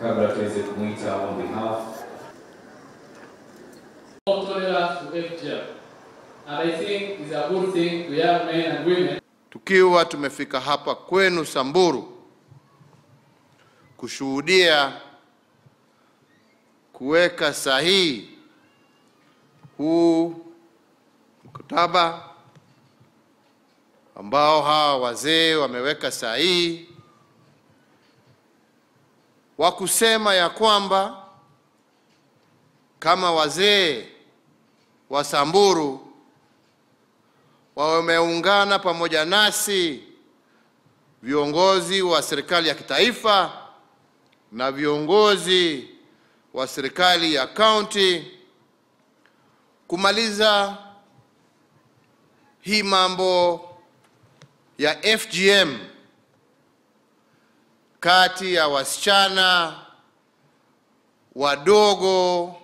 Kabla tuweze kumuita on behalf tolerance to FGM. And I think it's a good thing to young men and women. Tukiwa tumefika hapa kwenu Samburu kushuhudia kuweka sahihi huu mkataba ambao hawa wazee wameweka sahihi wa kusema ya kwamba kama wazee wa Samburu wameungana pamoja nasi viongozi wa serikali ya kitaifa na viongozi wa serikali ya county kumaliza hii mambo ya FGM kati ya wasichana wadogo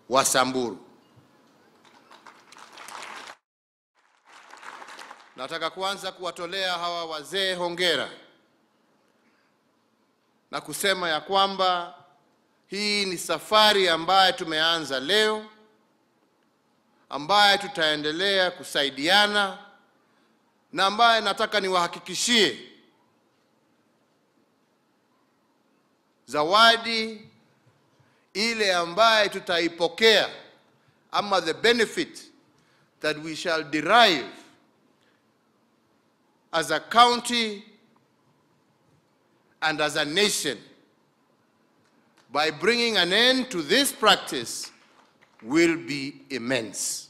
wa Samburu. Nataka kwanza kuwatolea hawa wazee hongera na kusema ya kwamba hii ni safari ambayo tumeanza leo, ambayo tutaendelea kusaidiana na ambaye nataka niwahakikishie zawadi ile ambaye tutaipokea ama the benefit that we shall derive as a county and as a nation by bringing an end to this practice will be immense.